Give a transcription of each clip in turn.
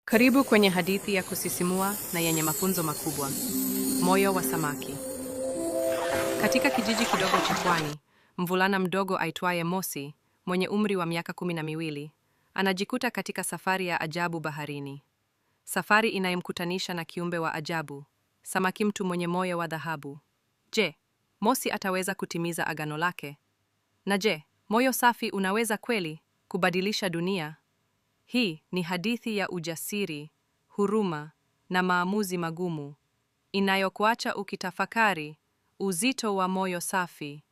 Karibu kwenye hadithi ya kusisimua na yenye mafunzo makubwa, Moyo wa Samaki. Katika kijiji kidogo cha pwani, mvulana mdogo aitwaye Mosi, mwenye umri wa miaka 12, anajikuta katika safari ya ajabu baharini. Safari inayomkutanisha na kiumbe wa ajabu, samaki mtu mwenye moyo wa dhahabu. Je, Mosi ataweza kutimiza agano lake? Na je, moyo safi unaweza kweli kubadilisha dunia? Hii ni hadithi ya ujasiri, huruma na maamuzi magumu, inayokuacha ukitafakari uzito wa moyo safi.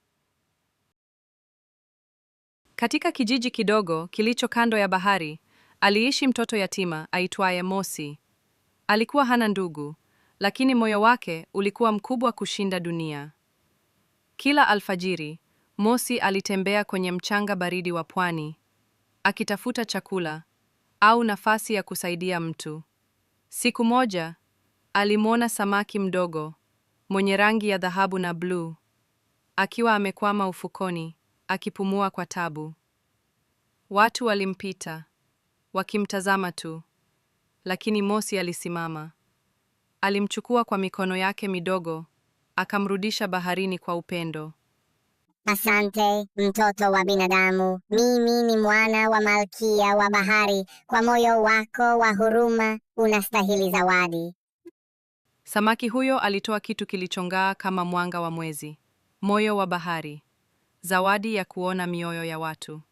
Katika kijiji kidogo kilicho kando ya bahari, aliishi mtoto yatima aitwaye Mosi. Alikuwa hana ndugu, lakini moyo wake ulikuwa mkubwa kushinda dunia. Kila alfajiri, Mosi alitembea kwenye mchanga baridi wa pwani, akitafuta chakula au nafasi ya kusaidia mtu. Siku moja, alimwona samaki mdogo mwenye rangi ya dhahabu na bluu, akiwa amekwama ufukoni, akipumua kwa tabu. Watu walimpita, wakimtazama tu, lakini Mosi alisimama. Alimchukua kwa mikono yake midogo, akamrudisha baharini kwa upendo. Asante, mtoto wa binadamu. Mimi ni mwana wa malkia wa bahari. Kwa moyo wako wa huruma, unastahili zawadi. Samaki huyo alitoa kitu kilichong'aa kama mwanga wa mwezi, moyo wa bahari, zawadi ya kuona mioyo ya watu.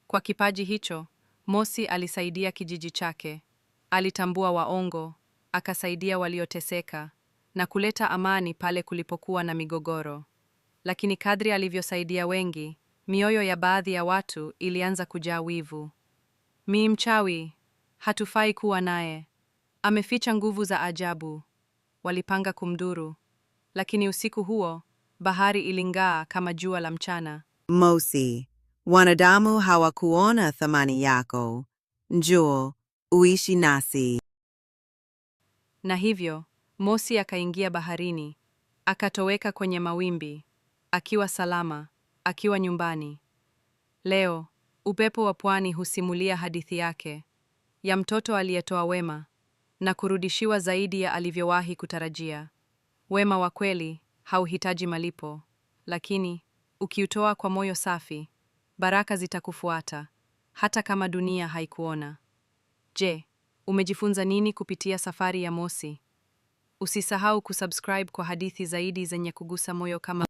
Kwa kipaji hicho, Mosi alisaidia kijiji chake. Alitambua waongo, akasaidia walioteseka na kuleta amani pale kulipokuwa na migogoro. Lakini kadri alivyosaidia wengi, mioyo ya baadhi ya watu ilianza kujaa wivu. Mi mchawi, hatufai kuwa naye. Ameficha nguvu za ajabu. Walipanga kumdhuru, lakini usiku huo bahari iling'aa kama jua la mchana. Mosi, wanadamu hawakuona thamani yako. Njoo, uishi nasi. Na hivyo Mosi akaingia baharini, akatoweka kwenye mawimbi, akiwa salama, akiwa nyumbani. Leo upepo wa pwani husimulia hadithi yake ya mtoto aliyetoa wema na kurudishiwa zaidi ya alivyowahi kutarajia. Wema wa kweli hauhitaji malipo, lakini ukiutoa kwa moyo safi, baraka zitakufuata hata kama dunia haikuona. Je, umejifunza nini kupitia safari ya Mosi? Usisahau kusubscribe kwa hadithi zaidi zenye kugusa moyo kama